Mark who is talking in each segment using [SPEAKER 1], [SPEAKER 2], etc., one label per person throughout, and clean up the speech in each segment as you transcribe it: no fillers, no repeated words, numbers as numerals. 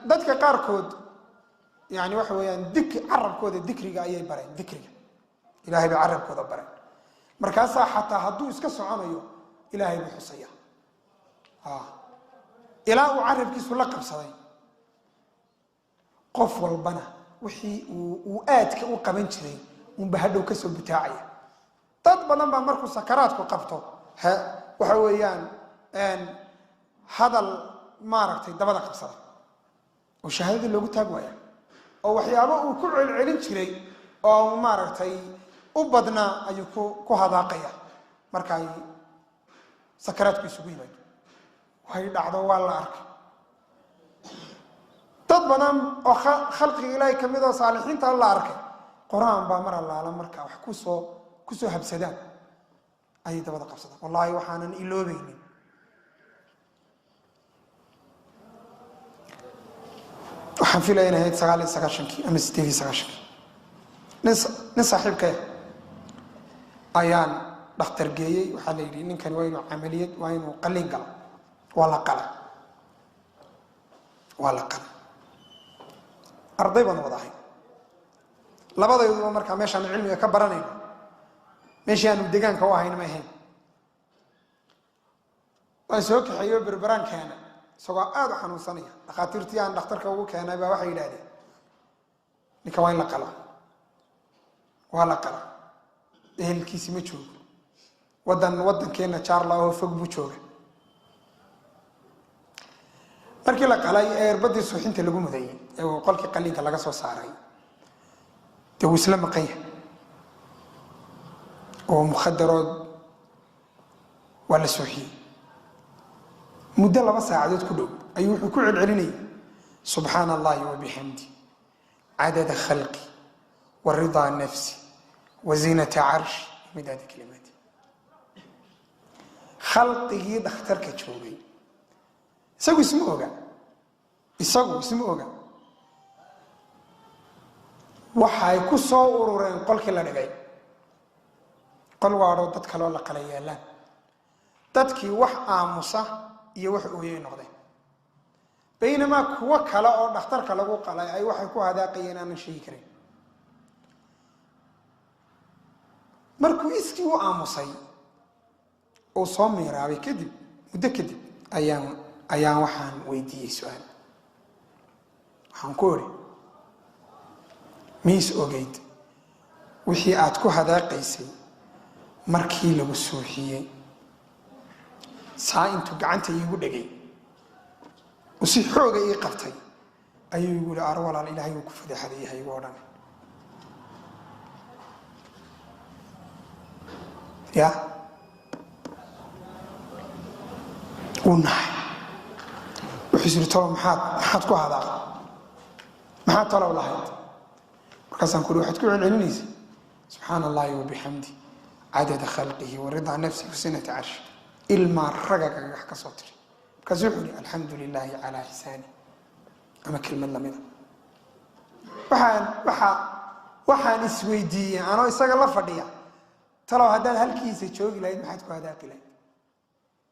[SPEAKER 1] Dadka qaarkood yani waxa weeyaan carabkooda dikriga ayay bareen, dikriga Ilahay bay carabkooda bareen. Markaasaa xataa hadduu iska soconayo, Ilaahay buu xusaya ilaa uu carabkiisu la qabsaday. Qof walbana wixii uu aadka u qaban jiray unba hadhow kasoo butaacaya. Dad badan baa markuu sakaraadku qabto, waxa weeyaan hadal maaragtay dabada qabsada oo shahaadadii loogu taag waaya, oo waxyaabo uu ku celcelin jiray oo maaragtay u badnaa ayuu ku hadaaqaya marka ay sakaraadku isugu yimaado. Way dhacdo, waa la arkay dad badan oo khalqiga Ilaahay ka mid oo saalixiinta la arkay. Qur-aan baa mar allaala marka wax kusoo habsadaan ayay dabada qabsadaan. Wallaahi waxaanan iloobaynin. Waxaan filaya inay ahayd 99-kii ama 98-kii, nin saaxiibkaya ayaan dhakhtar geeyey. Waxaa la yidhi ninkani waa inuu camaliyad, waa inuu qaliin galo. Waa la qalay, waa la qalay. Arday baan wada ahay labadayduba. Markaa meeshaanu cilmiga ka baranayno, meeshii aanu degaanka u ahayn ma ahayn. Waan soo kaxeeyo, Berberaan keena isagoo aada u xanuunsanaya. Dhakhaatiirtii aan dhakhtarka ugu keenay baa waxay yidhahdeen ninka waa in la qalo. Waa la qala. Ehelkiisi ma joogo, wadan wadankeena jaarla oo fog buu jooga. Markii la qalay ee erbadii suuxinta lagu mudayey ee uu qolkii qaliinka laga soo saaray, dee wuu isla maqan yahay oo mukhadarood waa la suuxiyey. Muddo 2 saacadood ku dhow ayuu wuxuu ku celcelinayay "Subxaana Allahi wabixamdi cadada khalqi wa ridaa nafsi wa zinata carshi midaada kalimaati". Khalqigii dhakhtarka joogay, isagu isma oga, isagu isma oga, waxay ku soo urureen qolkii la dhigay, qol waadho dad kaloo la qala yaalaan. Dadkii wax aamusa iyo wax ooyay noqdeen, baynamaa kuwo kale oo dhakhtarka lagu qalay ay waxay ku hadaaqayeen aanan sheegi karin. Markuu iskii u aamusay uu soo miiraabay kadib, muddo kadib, ayaan waxaan weydiiyey su-aal. Waxaan ku iri, miis ogeyd wixii aad ku hadaaqaysay markii lagu suuxiyey? Saa intuu gacanta iigu dhegay uu si xooga ii qabtay ayuu igu yihi, "Ar walaal, Ilaahay uu ku fadeexaday yahay igu odhan ya." Wuu naxay. Wuxuu is yiri, "Talow maxaad ku hadaaqay? Maxaad talow lahayd?" Markaasaan ku uri, "Waxaad ku celcelinaysa 'Subxaana Allahi wabixamdi cadada khalqihi wa ridaa nafsihi wasinata carshi'." Ilmaa ragagaga ka soo tiri. Markaasuu wuxuu yihi, "Alxamdu lilaahi calaa xisaani," ama kelmad lamida. Waxaan isweydiiyey anoo isaga la fadhiya, talow haddaad halkiisa joogi lahayd, maxaad ku hadaaqi lahayd?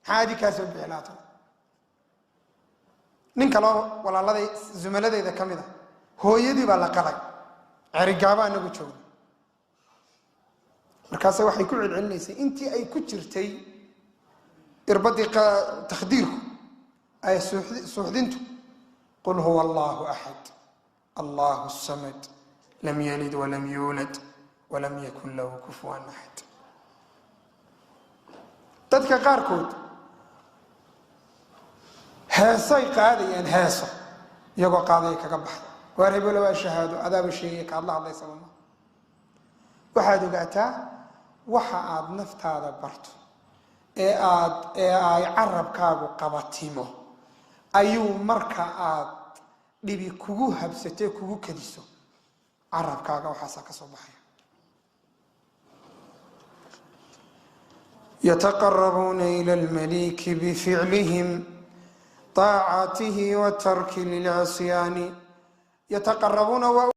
[SPEAKER 1] Maxaa adi kaa soo bixi lahaa talow? Nin kaloo walaaladay zumaladeyda ka mid a hooyadii baa la qalay. Cerigaaba anagu joogno. Markaase waxay ku celcelinaysay intii ay ku jirtay irbadii takhdiirku ay suuxdintu, "Qul huwa Allahu axad, Allahu samad, lam yalid walam yuulad walam yakun lahu kufuwan axad." Dadka qaarkood heesay qaadayaan, heeso iyagoo qaadaya kaga baxda. Waar hebelo, waa shahaado, adaaba sheegaya kaad la hadlaysaba ma. Waxaad ogaataa, waxa aad naftaada barto ee ay carabkaagu qabatimo ayuu marka aad dhibi kugu habsatee kugu kadiso carabkaaga waxaasaa ka soo baxaya. Yataqarabuuna ila lmaliki bificlihim طaacaatihi watarki lilcisyaani. Yataqarabuuna waa